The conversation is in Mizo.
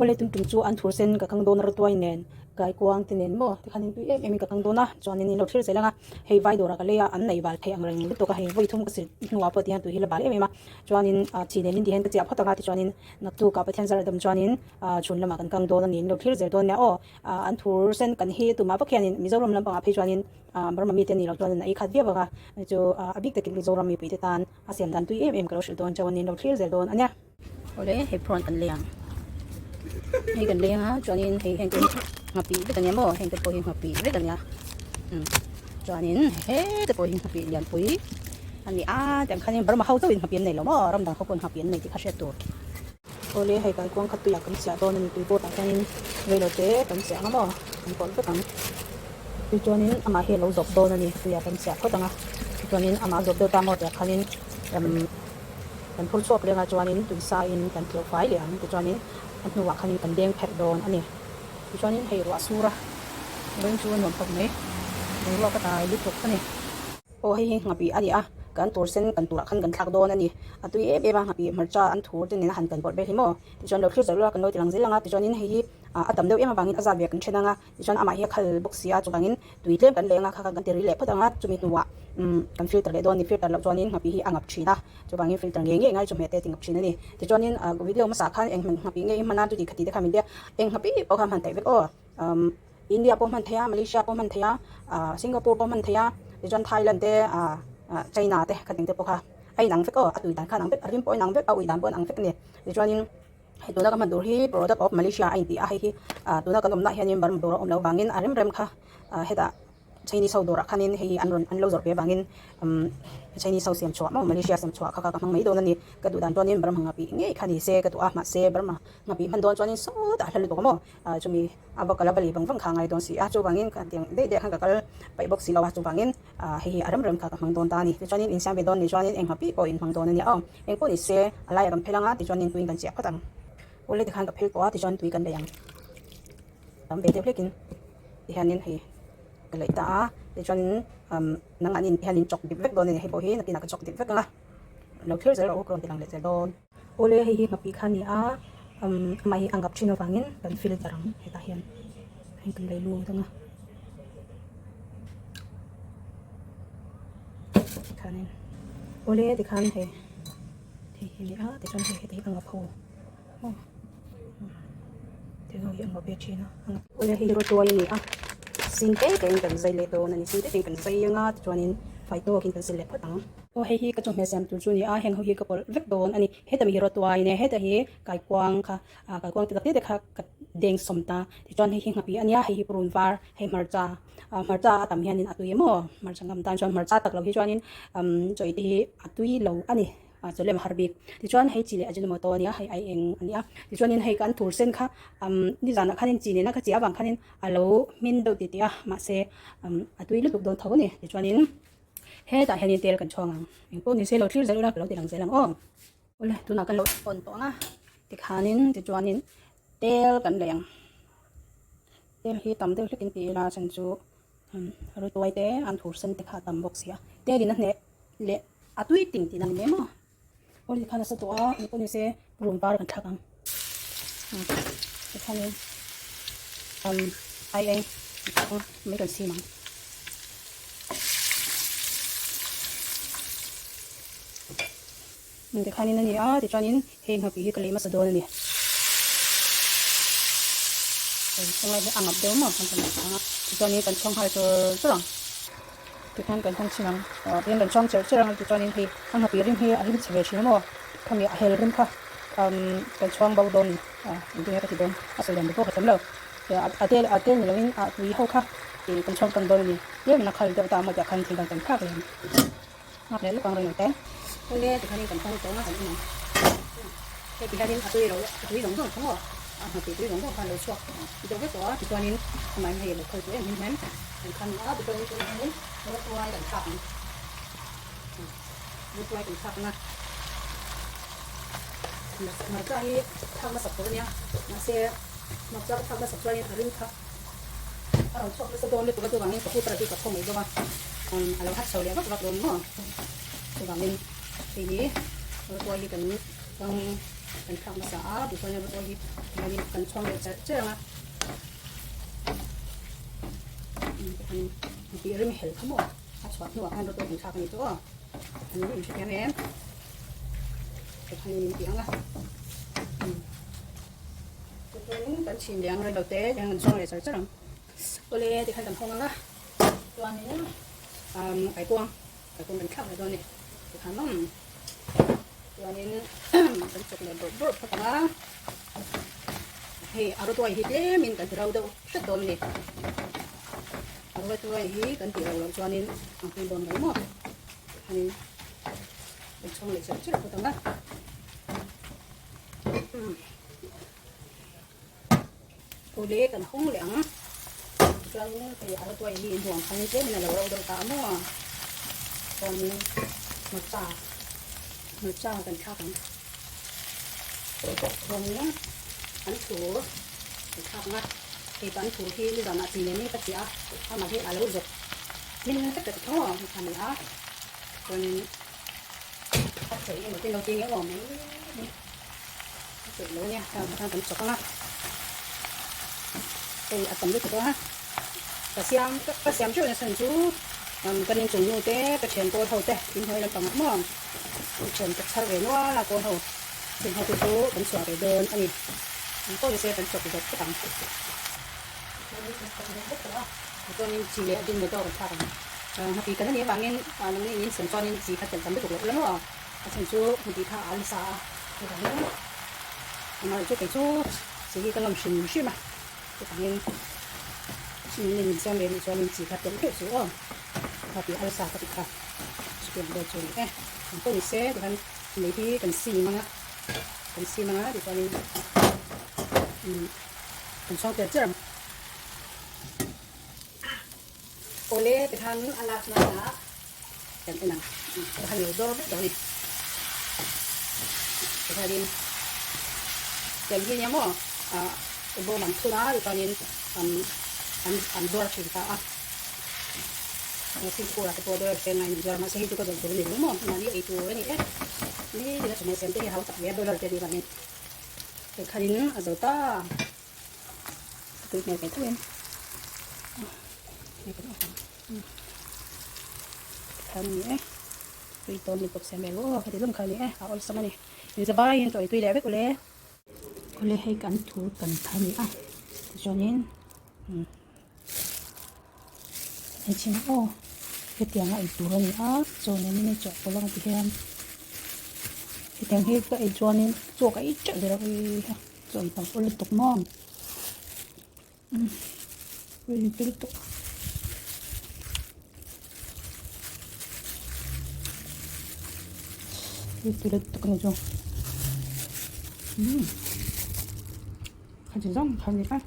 Awle tum tum chu an thur sen ka kang dawn a rawtuai nen kaikuang te nen maw tikhan in tui em em in ka kang dawn a chuanin in lo thlir zel ang a hei vai dawrah ka lei a an nei bal thei ang reng lutuk a hei vawi thum ka sil hnuah pawh tihian tui hi la bal em em a chuanin ah chi nen in tihian ka chiah phawt ang a tichuanin naktuk ah Pathian zar a dam chuanin ah chhun lamah kan kang dawn a ni in lo thlir zel dawn nia aw ah an thur sen kan hi tumah vak hianin Mizoram lampangah phei chuanin ah Burma mite ni lo chuanin a ei khat viau ang a chu ah a bik takin Mizoram mipui te tan a siam dan tui em em ka lo hrilh dawn chauh a ni in lo thlir zel dawn a nia. Awle hei prawn kan lei ang hei kan lei anga chuanin hei heng te hi nghapih vek ania maw heng te pawh hi nghapih vek ania umm chuanin hete pawh hi nghapih lianpui a ni a tiang khanin Burma ho chauhin nghapih an nei lo maw ram dang ho pawhin nghapih an nei tih kha hriat tur. Awle hei kaikuang kha tuiah kan chiah dawn a ni tui bawt ah hianin reilote kan chiah ang a maw kan pawlh vek ang tichuanin amah hi a lo zawp dawn a ni tuiah kan chiah phawt ang a tichuanin amah a zawp deuh ta maw tiah khanin umm. Kan phur chhuak leng ah chuanin tuisa in kan tleuh fai leh ang tichuanin a hnuah khanin kan deng pherh dawn a ni. Tichuanin hei ruah sur a ring chu a nuam khawp mai, boruak a tai lutuk a ni. Aw hei hi nghapih a ni a, kan tur sen kan turah khan kan thlak dawn a ni. A tui em em a, nghapih hmarcha an thur te nena han kan pawlh vel hi maw. Tichuan lo thlir zawrh lawk a kan lo ti lang zel ang a, tichuanin hei hi a tam deuh em avangin a zat ve kan then ang a. Tichuan amah hi a khal bawk si a, chuvangin tui tlem kan leng a, kha khan kan ti ri leh phawt ang a, chumi hnuah umm kan filter leh dawn a ni, filter loh chuanin nghapih hi a ngap thin a, chuvangin filter ngei ngei ngai chu hmeh te a ti ngap thin a ni. Tichuanin ah video hmasa khan eng hman nghapih nge i hman a, chuti khati te kha min tia, eng nghapih pawh kha hman theih vek aw, umm India pawh hman theih a, Malaysia pawh hman theih a, ah Singapore pawh hman theih a, tichuan Thailand te ah China te khating te pawh kha a inang vek aw, a tui dan kha a inang vek, a rim pawh a inang vek, a ui dan pawh a inang vek a ni. Tichuanin. Hei tuna ka hman tur hi product of Malaysia a inti a, hei hi ah tuna kan awmna ah hianin Burma dawr a awm loh vangin a rem rem kha ah hetah Chinese ho dawrah khanin hei hi an rawn an lo zawrh ve avangin umm Chinese ho siam chhuah maw Malaysia siam chhuah kha kha ka hmang mai dawn a ni. Ka duh dan chuanin Burma nghapih ngei kha ni se ka duh a, mahse Burma nghapih hman dawn chuanin sawtah a hla lutuk a maw ah chumi a va kal a va lei vang vang kha a ngai dawn si a, chuvangin ka tiang daih daih khan ka kal paih bawk si lo a, chuvangin ah hei hi a rem rem kha ka hmang dawn ta a ni. Tichuanin insiam ve dawn ni chuanin eng nghapih pawh inhmang dawn a nia aw. Eng pawh ni se, a laiah kan phel ang a, tichuanin tuiin kan chiah phawt ang. Awle tikhan ka phel tawh a, tichuan tui kan lei ang. Tam ve deuh hlekin tihianin hei ka leih ta a, tichuanin umm nangmahni hianin chawk dip vek dawn a ni, hei pawh hi nakinah ka chawk dip vek ang a, lo thlir zel rawh u ka rawn ti lang leh zel dawn. Awle hei hi nghapih kha a ni a, umm amah hi a ngap thin avangin kan filter ang hetah hian hei kan lei lut ang a. Tikhanin awle tikhan hei hei hi a ni a tichuan hei heti hi a ngap ho maw tiang ho hi a ngap ve thin a awle hei hi rawtuai a ni a sin te te in kan zai leh dawn a ni sin te te in kan zai ang a tichuanin fai tawkin kan zai leh phawt ang aw hei hi ka chawhmeh siam tur chu a ni a heng ho hi ka pawlh vek dawn a ni heta mi hi rawtuai a nia heta hi kaikuang kha ah kaikuang te tak te te kha ka deng sawm ta tichuan hei hi nghapih a nia hei hi purun var hei hmarcha ah hmarcha a tam hianin a tui emaw hmarcha ngam tan chuan hmarcha tak lo hi chuanin umm chawi te hi a tui lo a ni ah chaw lem a har bik tichuan hei chi leh ajinomoto a nia hei ai eng a nia tichuanin hei kan thur sen kha umm nizanah khanin chi nena ka chi avang khanin a lo hmin deuh tih tih a mahse umm a tui lutuk dawn tho a ni tichuanin hetah hianin tel kan chhuang ang engpawh ni se lo thlir zel ula ka lo ti lang zel ang aw. Awle tunah kan lo on tawh ang a tikhanin tichuanin tel kan lei ang tel hi tam deuh hlekin ti ila a chhan chu rutuai te an thur sen te kha a tam bawk si a tel in a hneh leh a tui ting tih na ni mai maw awle tikhan a sa tawh a engpawh ni se room var kan thlak ang tikhanin ai eng mai kan sim ang. Tikhanin a ni a, tichuanin hei nghapih hi ka lei hmasa dawn a ni. Hei chunglai hi a ngap deuh maw kan kan ang a, tichuanin kan chhuang nghal chur chur ang. Tikhan kan hawng chhin ang, tihian kan chhuang cherh cherh ang tichuanin hei a nghapih rim hi a rim chhe ve thin a maw, khami a hel rim kha kan chhuang bo dawn a ni, engtin nge ka ti dawn, a sawi dan te pawh ka thiam lo. A tel a tel ni lovin a tui ho kha kan chhuang tlang dawn a ni, tlem in a khal deuh ta a maw tiah khan thil dang kan thlak leh ang. Nghak leh lawk ang reng te. Kawng e tikhanin kan hawng tawng a kan en ang. Hei tihianin a tui lo a tui zawng zawng kha maw a hnawtih tui zawng zawng kha a lo chhuak deuh vek tawh a tichuanin amah in hei a lo khawi tawh em em kan khan a tichuanin tunah hianin rawtuai kan thlak ang rawtuai kan thlak ang a hmarcha hi thlak hmasak tur a nia mahse hmarcha ka thlak hmasak chuanin a ring kha A rawn chhuak nasa dawn lutuk a chuvangin ka cooker hi ka khaw mai bawk a, a lo hat chho leh vak vak dawn maw? Chuvangin hei hi rawtuai hi kan kang Kan thlak hmasa a, tichuan rawtuai hi hianin kan chhuang leh cherh cherh ang a. Tih rim hel kha maw a chhuah hnuah khan rawtuai kan thlak a ni chu aw. An in hrethiam em? Tikhanin in ti ang a. Tichuanin kan chhin leh ang rei lo te tiang kan chhuang leh cherh cherh ang. Awle tikhan kan hawng ang a, chuanin kaikuang kaikuang kan thlak leh dawn a ni. Tikhan umm chuanin kan chawk leh bawrh bawrh phawt ang a, hei a rawtuai hi tlemin kan ti ro deuh hret dawn a ni. A rawtuai hi kan tih ro loh chuanin a tui dawn lo maw? Tikhanin kan chhawng leh cherh cherh phawt ang a. Awle kan hawng leh ang. Chuanin hei a rawtuai hi inhuang khanin tlemin a lo ro deuh ta a maw. Chuanin hmarcha hmarcha kan thlak ang. Chuanin an thur kan thlak ang a. Hei kan thur hi nizanah chi nen in ka chiah a, amah hi a lo zawp hmin vek ta tho a ni a. Chuanin a thei emaw te lo ti nge awm mai. A peih lo ania heng ah kan chawk ang a hei a tam lutuk a ka siam ka siam teuh nasa chu kan inchung nu te ka thian kawl ho te inhnuai lampang ah maw thian ka chhar ve nual a kawl ho chung ho te chu kan chhuah ve dawn a ni an pawh nise kan chawk zawk vek ang chuanin chi leh a din motor kan thlak ang nghapih kan anih avangin nangni in insiam chuanin chi kha telh tam lutuk loh la maw. A chhan chu hmuti kha a nasa a, chuvangin amaherawhchu chu kei chu chi hi ka ngam hrim hrim a, chuvangin chumi min siam ve nih chuanin chi kha telh deuh chu aw, kha tih alsa ka tih kha chutiang vel chu a ni e. Ang pawh ni se tikhan lei hi kan sim ang a, kan sim ang a tichuanin umm kan chhuang tel cher ang. Awle tikhan a lak nana kan en ang ka han lo dawr vek tawh a ni tikhanin tiang hi nia maw ah bawm an thun a tichuanin an an an dawr thin ta a Singapore ah te pawh dawr te ngaiin an zuar a mahse hei chu ka zawrh tur a ni lo maw mahni ei tur a ni e ni tina chawhmeh siam te hi hau tak ve a dollar te a nih vangin tikhanin a zo ta. Tui hmel ve tho em hei kan awk ang tikhan a ni e tui tawn ni bawk siam ve aw heti zawng kha a ni e a awlsam a ni inzavaiin chaw ei tui leh vek ule ule hei kan thu kan tha a ni a tichuanin umm hei chhin aw hetiang a ei tur a ni a chaw nen in a chawhpawlh ang ti hian hetiang hi ka ei chuanin chaw ka ei teuh der a ui ha. Chaw ei tam awl lutuk maw? Umm ui tui lutuk. Ui tui lutuk a ni chu. Umm kha chi zawng kha a ni a.